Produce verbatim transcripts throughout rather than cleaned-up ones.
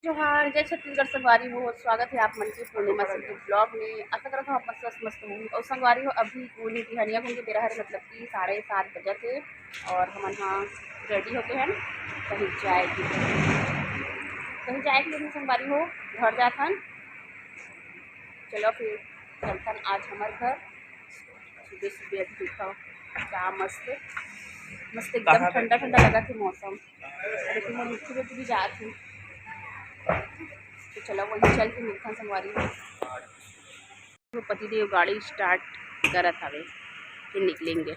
जोहार, जय छत्तीसगढ़ संगवारी हो, स्वागत हे आप मन के पूर्णिमा सिद्धू vlog में। आशा करत हव आप मन स्वस्थ मस्त होहू। अउ संगवारी हो, अभी कुन बिहनिया कुन के बेरा हरे, मतलब कि साढ़े सात बजत हे अउ हमन ह ready होके हन कहीं जाए के, कहीं जाए के लिए संगवारी हो, घर जात हन। चलो फिर चलथन आज हमर घर। सुबह सुबह अभी देखो क्या मस्त, मस्त एकदम ठंडा ठंडा लगत हे मौसम। अरे तुम मिट्टी में भी जात हो, तो चलो वहीं चल के मिलथन संगवारी हो। तो पतिदेव गाड़ी start करत हवे, फिर निकलेंगे।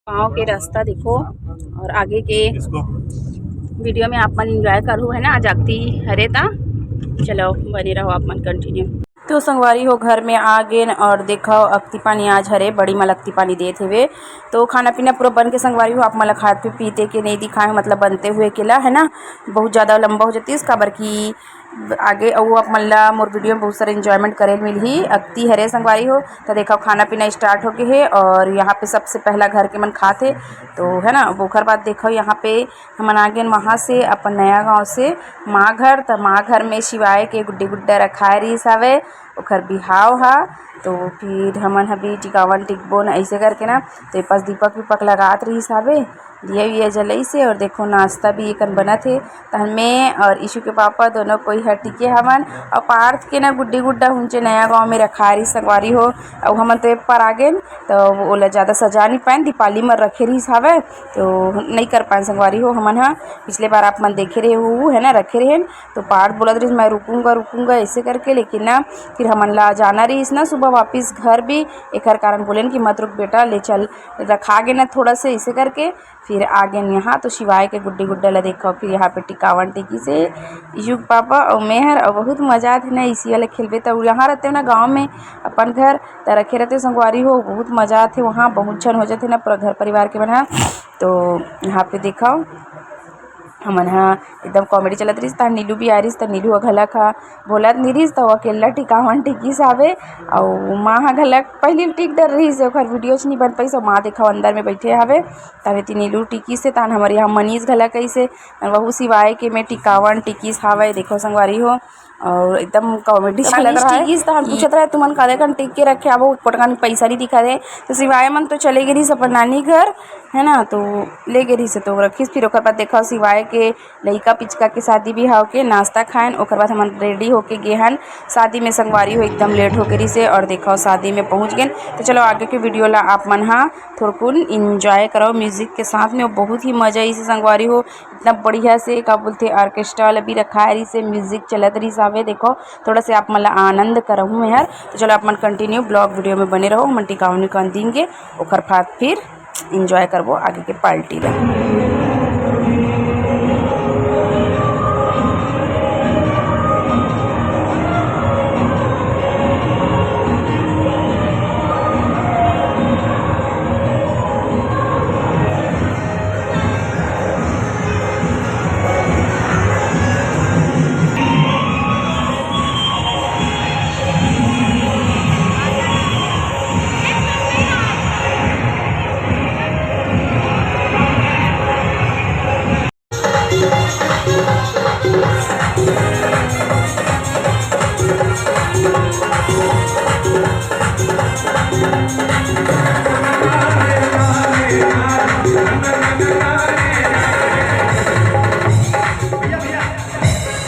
गाँव के रास्ता देखो अउ आगे के video में आप मन enjoy करहू, है ना। आज आगती हरे ता, चलो बने रहो आप मन continue। तो संगवारी हो, घर में आ गेन अउ देखो अगती पानी आज हरे, बड़ी माँ ल अगती पानी देत हेवे। तो खाना पीना पूरा बन के संगवारी हो, आप मन ल खात पीते के नहीं दिखाए, मतलब बनते हुए केला, है ना, बहुत ज़्यादा लंबा हो जातीस, काबर कि आगे अउ आप मन ला मोर video में बहुत सारा enjoyment करे ल मिलही। अगती हरे संगवारी हो, त देखो खाना पीना start हो गे हे अउ यहाँ पे सबसे पहला घर के मन खात हे, तो है ना, ओकर बाद देखो यहाँ पे हमन आ गेन वहाँ से अपन नया गाँव से माँ घर। त माँ घर में शिवाय के गुड्डी गुड्डा रखाए रहिस हवे, ओकर बिहाव हा। तो फिर हमन ह भी टिकावन टिकबोन ऐसे करके ना, तो ए पास दीपक वीपक लगात रहिस हवे, दिया विया जलइस हे। अउ देखो नाश्ता भी एकन बनत हे। तहन मैं अउ ईशु के पापा दोनों कोई ह टिके हवन। अउ पार्थ के ना गुड्डी गुड्डा हुंचे नया गाँव में रखाए रहिस संगवारी हो। अउ हमन तो ए पार आ गेन, तो ओला ज़्यादा सजा नहीं पाएन, दीपाली म रखे रहिस हवे, तो नहीं कर पाएन संगवारी हो। हमन ह पिछले बार आप मन देखे रहे हो, है ना, रखे रहेन, तो पार्थ बोलत रहिस, "मैं रुकूंगा, रुकूंगा," ऐसे करके, लेकिन ना, फिर हमन ला जाना रहिस ना सुबह वापिस घर भी, एकर कारण बोलेन कि मत रुक बेटा, ले चल, रखा गे ना थोड़ा से, ऐसे करके फिर आ गेन यहाँ। तो शिवाय के गुड्डी गुड्डा ला देखो, फिर यहाँ पे टिकावन टिकिस हे ईशु के पापा अउ मेहर, अउ बहुत मजा आथे ना इसी वाला खेलबे। तो यहाँ रहते हो ना गाँव में अपन घर, त रखे रहते संगवारी हो, बहुत मजा आथे वहाँ, बहुत झन हो जाथे ना पूरा घर परिवार के मन ह। तो यहाँ पे देखो हमन ह एकदम comedy चलत रहिस, त नीलू भी आ रहिस, त नीलू ह घलक ह बोलत नइ रहिस, त वो अकेल्ला टिकावन टिकिस हवे। अउ माँ ह घलक पहिली टिक डर रहिस, ओकर video च नइ बन पाइस। अउ माँ देखो अंदर में बैठे हवे, तब एती नीलू टिकिस हे, तहन हमर यहाँ मनीष घलक अइसे, वहू शिवाय के में टिकावन टिकिस हवे। देखो संगवारी हो, अउ एकदम comedy चलत रहा है। टिकिस तहन पूछत रहे, "तुमन काले कन टिक के रखे आबो, कोटकन पैसा नहीं दिखा दे।" तो शिवाय मन तो चले गे रहिस अपन नानी घर, है ना, तो ले गे रहिस तो रखिस। फिर ओकर बाद देखो शिवाय के लइका पिचका के शादी बिहाव के नाश्ता खाएन, ओकर बाद हमन ready होके गे हन शादी में। संगवारी हो एकदम late होके रहिस हे, अउ देखो शादी में पहुँच गेन। तो चलो आगे के video ला आप मन हा थोड़कुन enjoy करो music के साथ में, बहुत ही मजा आइस हे संगवारी हो। इतना बढ़िया से का बोलथे orchestra वाला भी रखाए रहिस हे, music चलत रहिस हवे। देखो थोड़ा से आप मन ला आनंद करहूँ मैं हर। तो चलो आप मन continue vlog video में बने रहो, हमन टिकावन निकाल देंगे, ओकर बाद फिर enjoy करबो आगे के party ला।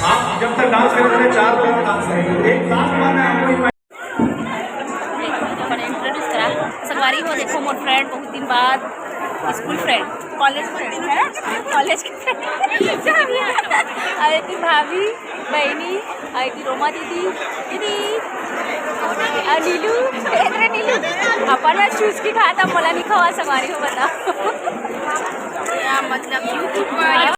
आप जब तक डांस करें, चार पांच डांस करेंगे। एक साथ मारना है आपको। अपन introduce करा। संगवारी हो, देखो मोर friend, बहुत दिन बाद school friend, college friend, है ना, college के friend। अरे ती भाभी, बहनी, अरे ती रोमा दीदी, दीदी, अरे नीलू, ए रे नीलू, अपन ना चूस के खा था, मोला नहीं खवा संगवारी हो, बताओ। या मतलब YouTube पर